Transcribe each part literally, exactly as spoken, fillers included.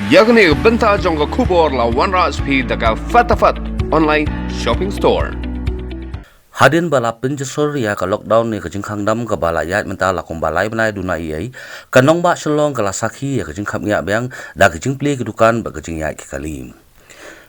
Ïa kane ka bynta jong ka khubor la wanrah sha phi da ka Fatafat Online Shopping Store. Hadien ba la pynjhur ïa ka lockdown ne ka jingkhang dam kaba la ïaid mynta la kumba lai bnai duna eiei, ka nongbah Shillong ka la sakhi ïa ka jingkhapngiah biang da ka jingplie ki dukan bad ka jingïaid ki kali.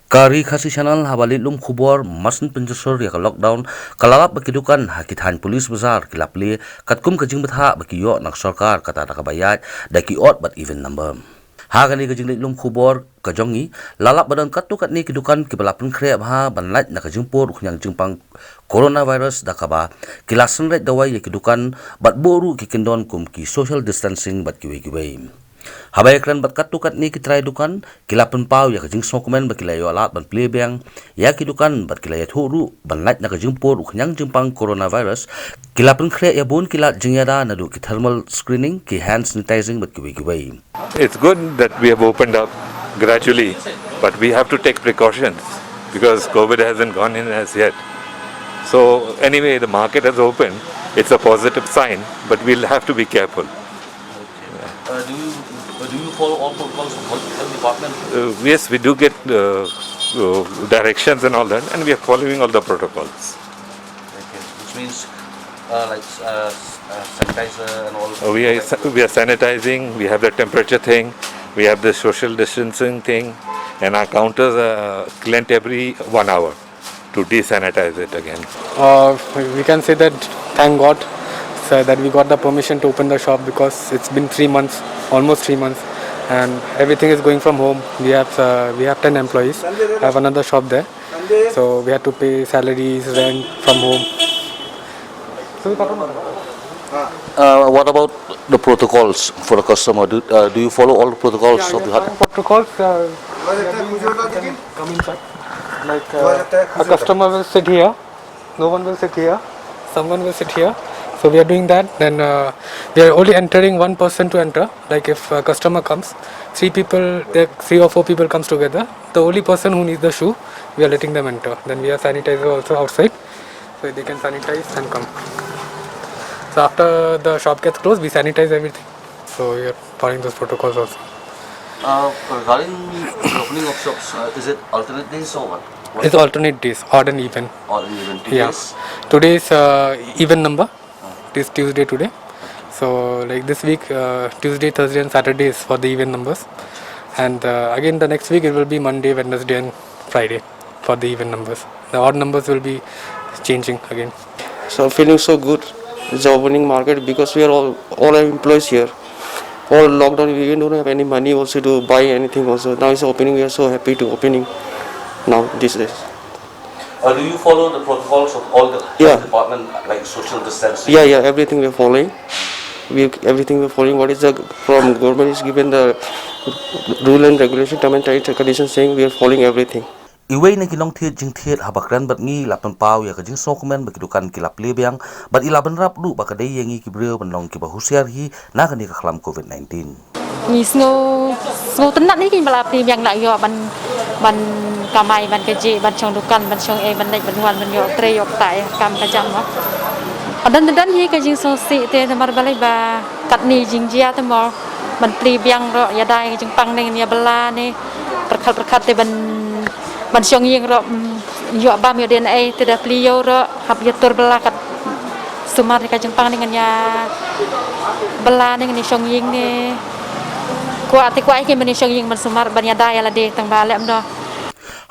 Ka Ri Khasi Channel haba leit lum khubor mar syn pynjhur ïa ka lockdown, ka la lap ba ki dukan ha ki thaiñ Police Bazar ki la plie katkum ka jingbthah ba ki ïoh na ka sorkar kata da kaba ïaid da ki odd bad even number. Ha kane ka jingleit lum khubor ka jong ngi, la lap ba don katto katne ki dukan kiba la pynkhreh bha ban lait na ka jingpur u khñiang jingpang coronavirus da kaba ki la synreit dawai ïa ki dukan bad buh ruh ki kyndon kum ki social distancing bad kiwei kiwei. Haba ïakren bad katto katne ki trai dukan, ki la pynpaw ïa ka jingsngewkmen ba ki la ïoh lad ban plie biang ïa ki dukan bad ki la ïathuh ruh ban lait na ka jingpur u khñiang jingpang coronavirus, ki la pynkhreh ïa bun ki lad jingïada naduh ki thermal screening, ki hand sanitizing bad kiwei kiwei. It's good that we have opened up gradually, but we have to take precautions because COVID hasn't gone in as yet. So anyway, the market has opened. It's a positive sign, but we'll have to be careful. Uh, do you, uh, do you follow all protocols from health, health department? Uh, yes, we do get, uh, uh, directions and all that, and we are following all the protocols. Okay, which means, uh, like, uh, s-, uh, sanitizer and all. Uh, we are sa-, we are sanitizing. We have the temperature thing. We have the social distancing thing, and our counters are cleaned every one hour to desanitize it again. Uh, we can say that thank God, sir, that we got the permission to open the shop because it's been three months, almost three months, and everything is going from home. We have, uh, we have ten employees. I have another shop there, so we have to pay salaries, rent from home. Uh, what about the protocols for a customer? Do, uh, do you follow all the protocols of the hotel? Protocols, uh, we are doing that. You can come inside. Like, uh, a customer will sit here. No one will sit here. Someone will sit here. So we are doing that. Then, uh, we are only entering one person to enter. Like, if a customer comes, three people, like, three or four people comes together. The only person who needs the shoe, we are letting them enter. Then we have sanitizer also outside, so they can sanitize and come. So after the shop gets closed, we sanitize everything. So we are following those protocols also. Uh, regarding the opening of shops, uh, is it alternate days or what? What? It's alternate days, odd and even. Odd and even. Yeah. Today's? Today's, uh, even number. It is Tuesday today. So, like, this week, uh, Tuesday, Thursday, and Saturday is for the even numbers. And, uh, again, the next week it will be Monday, Wednesday, and Friday for the even numbers. The odd numbers will be changing again. So, feeling so good. It's the opening market because we are all, all our employees here. All lockdown, we even don't have any money also to buy anything also. Now it's opening, we are so happy to opening now these days. Uh, do you follow the protocols of all the health department, like social distancing? Yeah, yeah, everything we are following. We, everything we are following. What is the, from government is given the rule and regulation, term and conditions saying we are following everything. Iwei na ki nongthied jingthied haba kren bad ngi la pynpaw ïa ka jingsngewkmen ba ki dukan ki la plie biang bad i la bynrap ruh ba ka dei ïa ngi ki briew ban long kiba husiar hi na kane ka khlam COVID nineteen. Ngi sngew, sngewtynnat hi ki ba la plie biang, la ïoh ban, ban kamai, ban kajih, ban shong dukan, ban shong ei, ban leit ban wan, ban ïoh trei ïoh ktah ïa ka kam ka jam mo. Don don hi ka jingsngewsih te namar balei ba katne jingjia te mo ban plie biang ruh, ïada ïa ka jingpang ne ngan ïa bylla ne pyrkhat pyrkhat te ban, ban shong ïing ruh, mm, ïoh bam ïoh dien ei te da plie ïew ruh. Hap ïa tur bylla kat sumar ïa ka jingpang ne ngan ïa bylla ne ngan ïa shong ïing ne. Kwah te kwah ïa ki ban ïa shong ïing ban sumar ban ïada ïa lade tang ba leh em doh.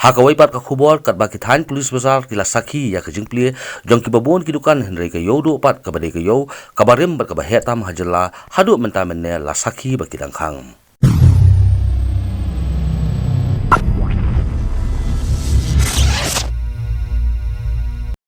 Ha kawei pat ka khubor, katba ki thaiñ Police Bazar ki la sakhi ïa ka jingplie jong kiba bun ki dukan, hynrei ka ïew duh pat kaba dei ka ïew kaba rim bad kaba heh tam ha jylla haduh mynta mynne la sakhi ba ki dang khang.